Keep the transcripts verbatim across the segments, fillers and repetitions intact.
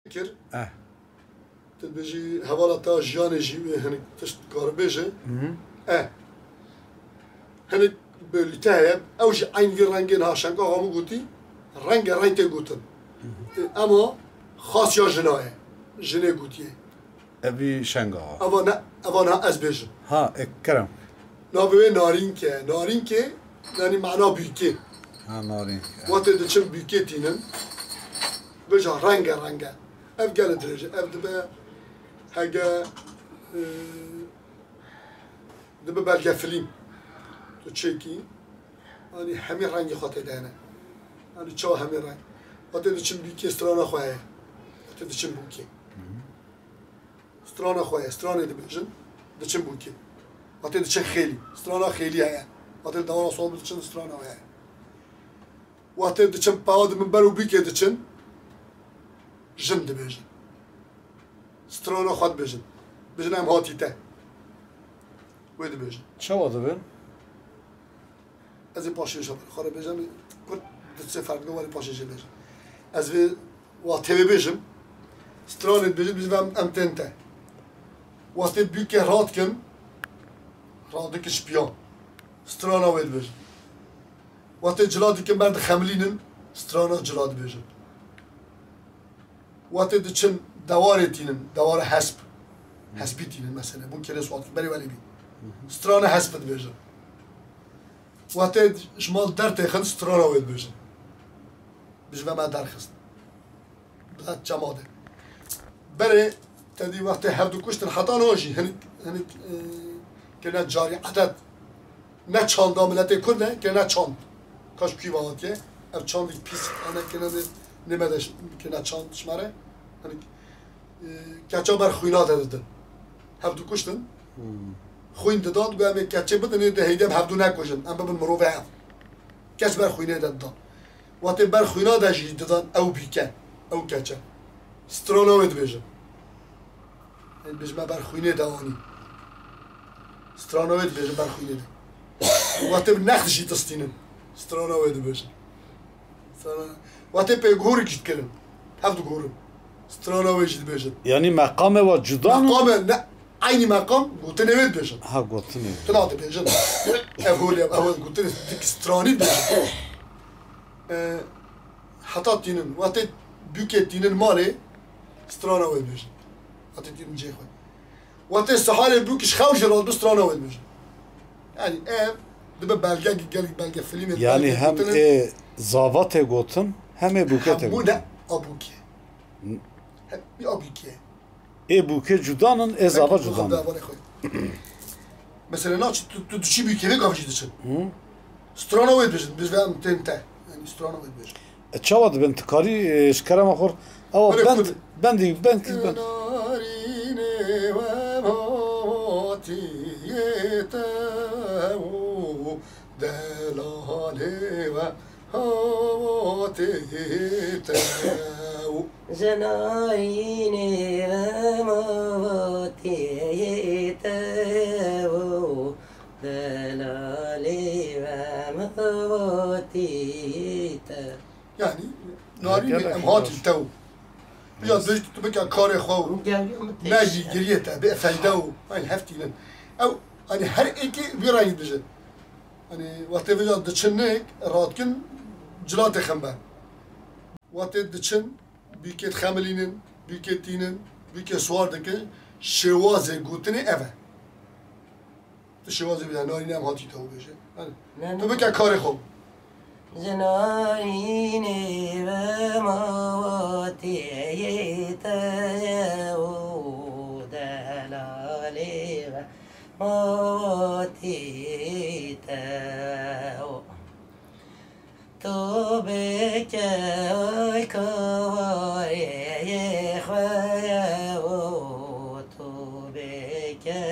kir. Eh. Tu dibêjî hevala te ya jiyanê jî wê hinek tişt dikare bêje. Mhm. Eh. Hinek bêlîte heye. Ew jî eyn vî rengê niha Şengaxa min gotî. Renge reng tê gotin. Mhm. E, ema xas ya jina ye. Jinê gotiye. Evî Şengaxa. Eva ne, eva niha ez bêjim. Ha, e, kerem. Navê wê Narînke. Narînke, yanî mana bûkê. Ha, Narînke. Wextê diçin bûkê tînin. Bêja renge renge. Ev gele dirêj e. Ev dibe hege, e, dibe belgefilm. Tu çêkî. Yanî hemî rengê xwe tê de hene. Yanî çawa hemî reng. Wextê diçin bûkê strana xwe heye. Wextê diçin bûkê. Hı hı. Strana xwe ye, stranê dibêjin, diçin bûkê. Wextê diçin xêlî, strana xêlî heye. Wextê dewara sol diçin, strana wê heye. Wextê diçin pewa di min ber û bûkê diçin, jin dibêjin. Strana xwe dibêjin. Bijin em hatî te. Wê dibêjin. Çawa dibin? Ez ê paşê ji ber xwe re bêjim, kurt di sê ferq de warê paşê jê bêjim. Ez vê wa tê vê bêjim, stranê dibêjin, dibêjin em, em tên te. Wextê bûkê radikin, radikin ji piyan. Strana wê dibêjin. Wextê cila dikin ber dixemilînin, strana cila dibêjin. Wextê diçin dewarê tînin, dewara hesp. Hespî tînin mesela. Bû kêlê swat berê welê bî. Strana hesp dibêjin. Wextê ji mal dertêxin strana wê dibêjin. Bi ji ve me derxist. Bi çema de. Berê te dî wextê hevdu kuştin heta niha jî hinik, hinik, e, kene carî edet. Ne çanda miletê Kurd e, kene çand. Kaş kî ve hatiye. Ev çandî pîs, ene kene de nême de ş-, kene çand ji me re. Hani, e, keça ber xwîna de didin. Hevdu kuştin. Hmm. Xwîn didan, digo em ê keçê bidin, ê de heyde em hevdu nekujin. Em bibin mirovê ev. Keç ber xwînê de didan. Wextê ber xwîna de jî didan ew bîke, ew keçe. Strana wê dibêjin. Ê, bijme ber xwînê de anî. Strana wê dibêjin ber xwînê de. Wextê bi next jî distînin. Strana wê dibêjin. Strana, wextê pêguhûrik jî dikirin. Hev diguhûrin. Strana wê jî dibêjin. Yanî meqamê wa cuda ne? Meqamê ne, eynî meqam gotinê wê dibêjin. Ha, gotinê. Tu na dibêjin. Ev holê, ev gotinê dik stranî dibêjin. E, heta tînin, wextê bûkê tînin malê, strana wê dibêjin. Wextê tînin cê xwe. Wextê siharê bûk ji xew jî radibû strana wê dibêjin. Yanî ev dibe belge, gelek belge filmê, yanî belge hem gotinê. Ê zava tê gotin, hem ê bûke tê gotin. Hemû ne a bûkê. N- Hep bir a bûkê. Ê bûkê cudan in, ê zava cudan in. Mesela naçi tu, tu diçî bûkê vê gavê jî diçin. Hı. Strana wê dibêjin, biz ve em tên te. Yanî strana wê dibêjin. E, çawa dibin? Tu karî, e, ji kerema xwe. Ewa, bend, bendî, bend kir, bend. Narînê we matiyê te û delalê we hawatê te û. Ji narînê we matiyê te û delalê we matiyê te. Yanî, narînê em hatî tew. Ya dişt tu bike karê xwe û ne jî giriyê te bê feyde û eyn heftînin. Ew, hani her êkê vî rengî dijin. Hani wextê vêca diçin nek, radkin cilatê xembe. Wextê diçin, bîkê dixemilînin, bîkê tînin, bîkê swar dikin, şêwazê gotinê ev e. Tu şêwazê bide, narînê em hatî te û bêje. Hani, ne, tu bike karê xwe. Ji narînê ve mawatiyê te û delalê ve mawatî te û. Tu bike karê xwe ye û tu bike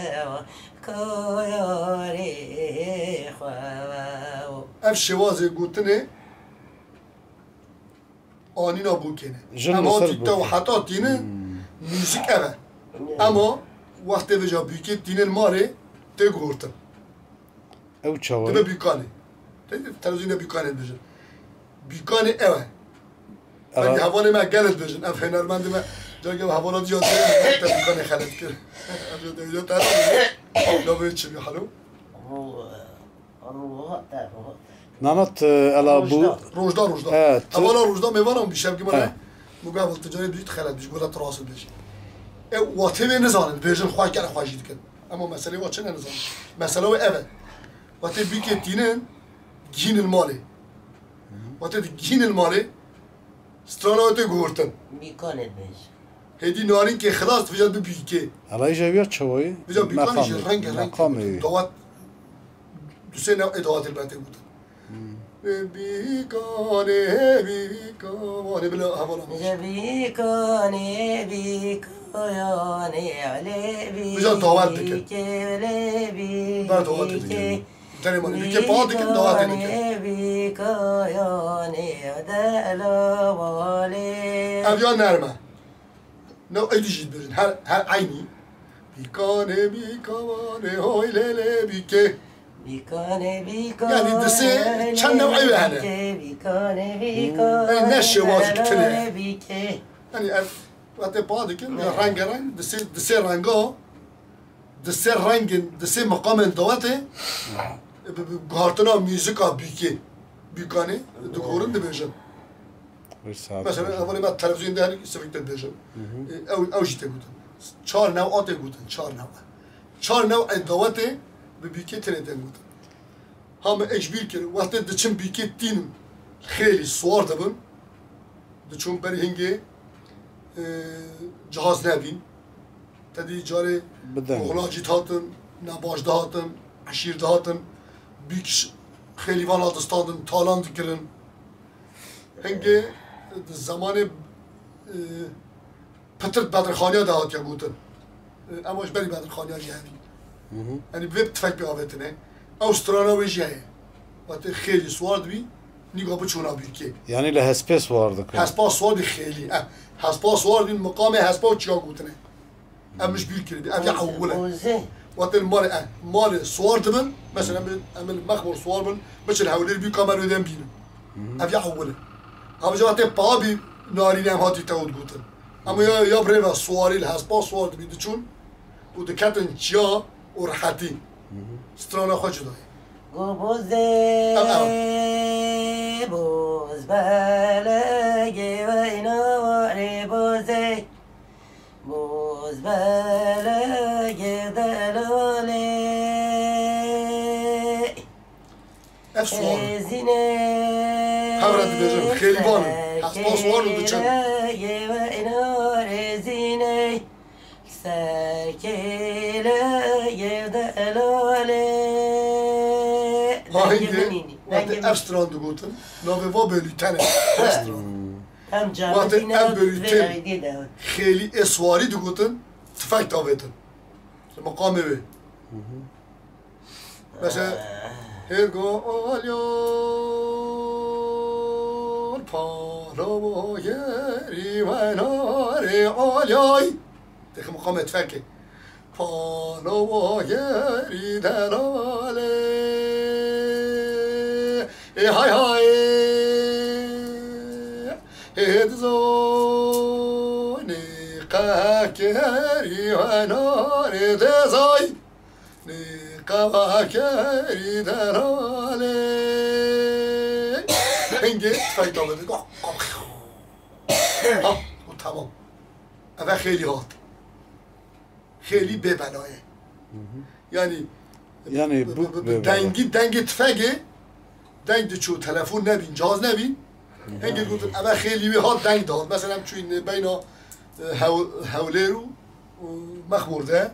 kayarê xwe ye û. Ev şêwazê gotinê anîna bûkê ne. Em hatî te û heta tînin, muzîk ev e. Ema wextê vêca bûkê tînin malê tê guhurtin. Ew çawa ye? Dibe bîkanê. Te dî televîzyonê bîkanê dibêjin. Bîkanê ew e. Belkî hevalê me gelê dibêjin. Ev hunermendê me Ya gel hevala diya te te dükkanê xelet kir. Ev ya te ya te ya böyle çi bir halo. Ruh, ruh, ruh. Nanat, e, ela bu Rojda. Rojda, rojda. Evet. Hevala rojda mêvanan bir şevki bana. Evet. Bu gavul ticaret bir xelet bir gola trasıl bir. E, watê ve nizanin, bejin xwa kere xwa jî dikin. Ama meseleyi wa çi ne nizanin. Mesele ve eve. Watê bike tînin, gînin malê. Watê gînin malê, strana tê guhurtin. Bîkanê bêj. Hêdî narînkê xilas dibêje bi bîkê. Elay je viya çawayî? Vêca bîkanê jî renge reng. Meqamê wî. Dawet, du sê new'ê dawetê li ber tê gotin. Hmm. Bi bîkanê bîkayanê bila hevala. Ji bîkanê bîkayanê Elê bî. Vêca dawet dikin. Bîkê Elê bî. Ber dawetê dikin. Tenê malê bîkê pa dikin, dawetê dikin. Bîkanê bîkayanê dela malê. Ev ya nerm e. New ey dijî dibêjin. Her, her eynî. Bîkanê bîkawanê hoy lê lê bîkê. Bîkanê bîka. Yani disê çend new ew hene. Bîkanê bîka. Ey ne şêwazî kitine. Bîkê. Yani ev, wate pa dikin, ya rengereng, disê, disê renga. Di sê rengên, di sê meqamên dawetê, bi, bi guhartina muzika bîkê, bîkanê, digurin dibêjin. Mesela, hevalê me televîzyonê de her sivik te dibêjin. E, ew, ew jî tê gotin. Çar new a tê gotin, çar new. Çar new ê dawetê bi bîkê tenê tên gotin. Ha me ê ji bîr kir, wextê diçin bîkê tînin xêlî siwar dibin, diçûn berî hingê, e, cihaz nebîn. Tedî carê Bi deng. Oxlacî dihatin, nebaş dihatin, eşîr dihatin, bîk ş-, xêlî vana distandin, talan dikirin. Hingê di zemanê, e, pitir Bedirxaniya de hatiye gotin. E, ema ji berî Bedirxaniya jî hebî. Hı hı. Yanî bi vê tifek pê avêtine. Ew strana wê jî heye. Wate xêlî siwar dibî, nîga biçûna bîkê. Yanî li hespê siwar dikin. Hespa siwar dibî xêlî. E, hespa siwar dibî, miqamê hespa û çiya gotine. Em ji bîr kirî. Ev ya ewil e. Wate li malê, e, malê siwar dibin. Mesela em, em li Mexmor siwar bin, biçin Hewlêr bî kamerayê bînin. Ev ya ewil e. Ev jî wate pa bî narîne em hatî tewt gotin. Ama ya, ya birêve siwarî li hespa siwar dibî diçûn û diketin çiya û rehetî. Strana xwe cuda ye. Go bozê, Ev, ev. Boz belegê weyna warê bozê. Boz belegê delalê. Ev siwar in. Êzînê. Hev re dibêjin, xêlîvan in. Hespa siwar in diçin. Serkêleyê weyna êzînê. Serkêleyê delalê. Ha, Dengê hingê, min înî, wextê dengê min. Ev stran digotin, navê va bêlî tenê. Ev stran. Em Wextê canizî ev ne bêlî vê ten aydî de. Xêlî ê siwarî digotin, tifek davêtin. Li meqamê wê. Mesela, hêrgo alyan, pahlo gerî wenarê alyay. Têxi miqamê tfekê. Pahlo gerî delalê. Ê hay hay. Hê dizay, nê qehkerî wenarê dezay. Nê qewa kerî deralê. Hingê tifek davêtin. Ha, û tamam. Eve xêlî hat. Xêlî bê belayê. Hı hı. Yani, Yani bi, bu bi, bi, bê bela. Dengî, dengê tifegê, deng diçû, telefon nebîn, cihaz nebîn. Hı hı. Hingê gotin, eve xêlî wê hat, deng dihat. Mesela, em çûyîn beyna, e, Hew-, Hewlêr û, û Mexmûr de.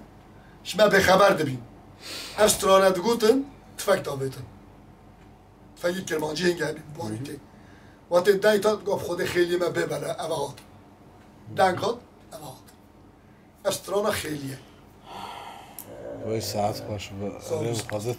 Ji me bêxeber dibîn. Ev strane digotin, tifek davêtin. Tifekî kirmancî hingê hebî, bi banî tê. Wextê deng hat, gof Xwedê xêliyê me bê bela, eve hat. Deng hat, eve hat. Ev strana xêliye. Wey saet xweş bi. Sağ ol. Rêz Xwedê